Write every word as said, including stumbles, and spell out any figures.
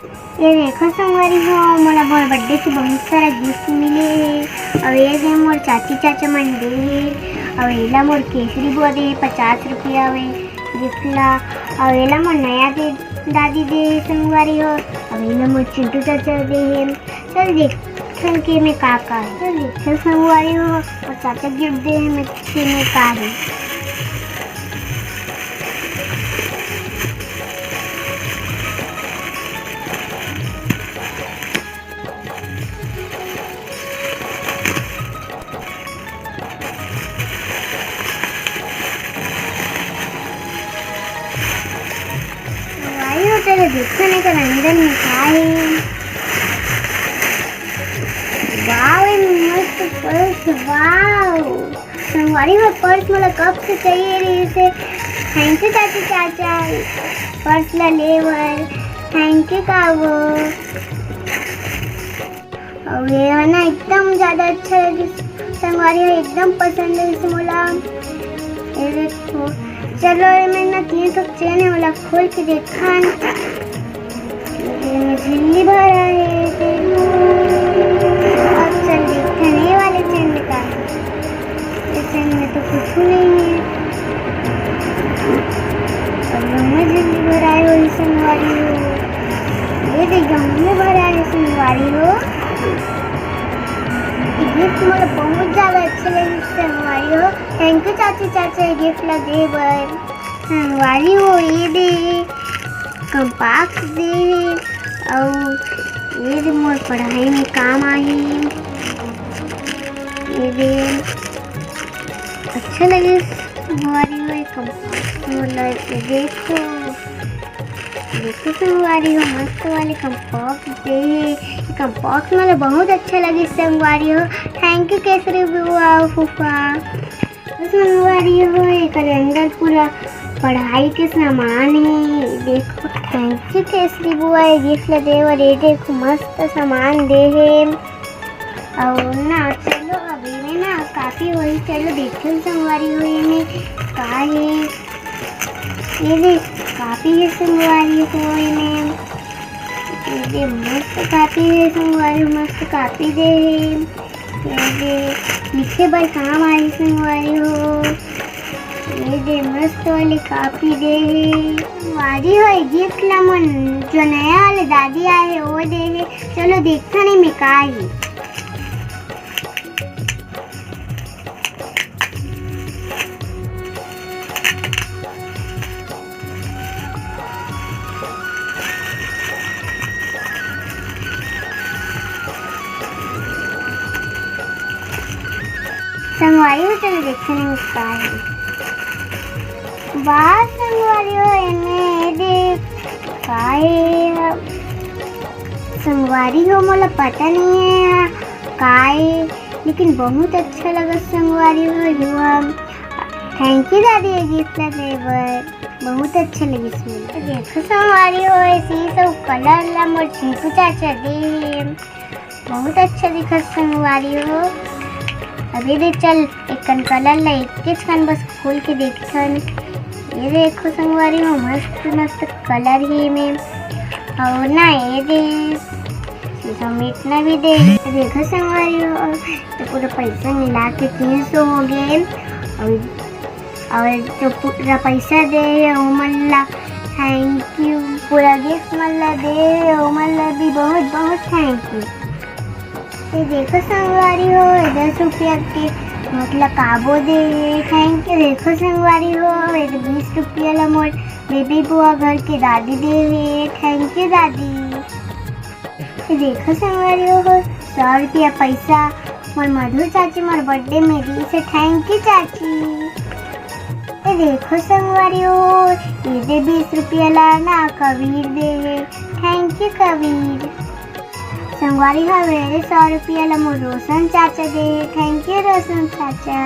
ये देखो संगवारी हो, मोला मोर बर्थडे से बहुत सारा गिफ्ट मिले हे। अउ ये दे मोर चाची चाचा मन दे हे। अउ एला मोर केसरी बुआ दे हे पचास रुपया में गिफ्ट ला। अउ एला मोर नया दे दादी दे हे संगवारी हो। अउ एला मोर चिंटू चाचा दे हे। चल देखथन के में का का हे। चल देखथन संगवारी हो, मोर चाचा गिफ्ट दे हे में के में का हे। भाई हो, चलो देखो नहीं तो अंदर में का है। वाओ, ये मस्त पर्स, वाओ। संगवारी हो, पर्स मोला कब से चाहिए रहिस हे। थैंक यू चाची चाचा, पर्स ला ले बर। थैंक यू का वो। अउ ये है ना, एकदम ज्यादा अच्छा लगिस संगवारी हो, एकदम पसंद है इस मोला। ये देखो, चलो, ये मेरे ना तीन ठो चेन है, मोला खोल के देखन। ये झिल्ली भरा है, देखो। अब चल देखथन ये वाले चेन में का है। ये चेन में तो कुछ नहीं है। अब हमर झिल्ली भराए होही संगवारी हो। ये दे गमले भराए हे संगवारी हो। ये गिफ्ट मोला बहुत ज्यादा अच्छा लगिस संगवारी हो। थैंक यू चाची चाचा, ये गिफ्ट ला दे बर। संगवारी हो, ये दे कंपास दे हे, अउ ये दे मोर पढ़ाई में काम आही। ये दे अच्छा लगिस संगवारी हो, ये कंपास मोला। ये देखो, देखो संगवारी हो, मस्त वाले कंपास दे हे। ये कंपास मोला बहुत अच्छा लगिस संगवारी हो। थैंक यू केसरी बुआ, फूफा। तो संगवारी हो, एकर अंदर पूरा पढ़ाई के सामान हे। देखो, थैंक यू केसरी बुआ, ये गिफ्ट ला दे बर। ये देखो, मस्त सामान दे हे। अउ ना, चलो, अब एमे ना कॉपी होही। चलो देखथन संगवारी हो, एमे का हे। ये दे कॉपी हे संगवारी हो, एमे। ये दे मस्त कॉपी हे संगवारी हो, मस्त कॉपी दे हे। ये दे लिखे बर काम आही संगवारी हो। ये दे मस्त वाली कॉपी दे हे। संगवारी हो, ये गिफ्ट ला मोर जो नया वाले दादी आए हे, वो दे हे। चलो देखथन एमे का हे। संगवारी हो, चलो देखथन एमे का हे। वाह संगवारी हो, एमे ये दे का हे? संगवारी हो, मोला पता नहीं है का हे, लेकिन बहुत अच्छा लगा संगवारी हो। यो हम थैंक यू दादी, ये गिफ्ट ला दे बर। बहुत अच्छा लगिस मोला। देखो संगवारी हो, ऐसे ही सब कलर ला मोर चिंटू चाचा दे हे। बहुत अच्छा दिखत संगवारी हो। अभी दे चल, एक कन कलर ला एक के कन बस खोल के देखथन। ये देखो संगवारी हो, मस्त मस्त कलर हे एमे। अउ ना ये दे, ये समेटना भी दे। देखो संगवारी हो, ये पूरा पैसा मिला के तीन सौ हो गए। अउ अउ जो पूरा पैसा दे हे ओमन ला थैंक यू, पूरा गिफ्ट मन ला दे हे ओमन ला भी बहुत बहुत थैंक यू। ये देखो संगवारी हो, ये दस रुपया के नोट ला काबो दे हे, थैंक यू। देखो संगवारी हो, ये बीस रुपया ला मोर बेबी बुआ घर के दादी दे हे, थैंक यू दादी। ये देखो संगवारी हो, सौ रुपया पैसा मोर मधुर चाची मोर बर्थडे में दी से, थैंक यू चाची। ये देखो संगवारी हो, ये दे बीस रुपया ला ना कबीर दे हे, थैंक यू कबीर। संगवारी हो, मेरे सौ रुपया ला मोर रोशन चाचा दे हे, थैंक यू रोशन चाचा।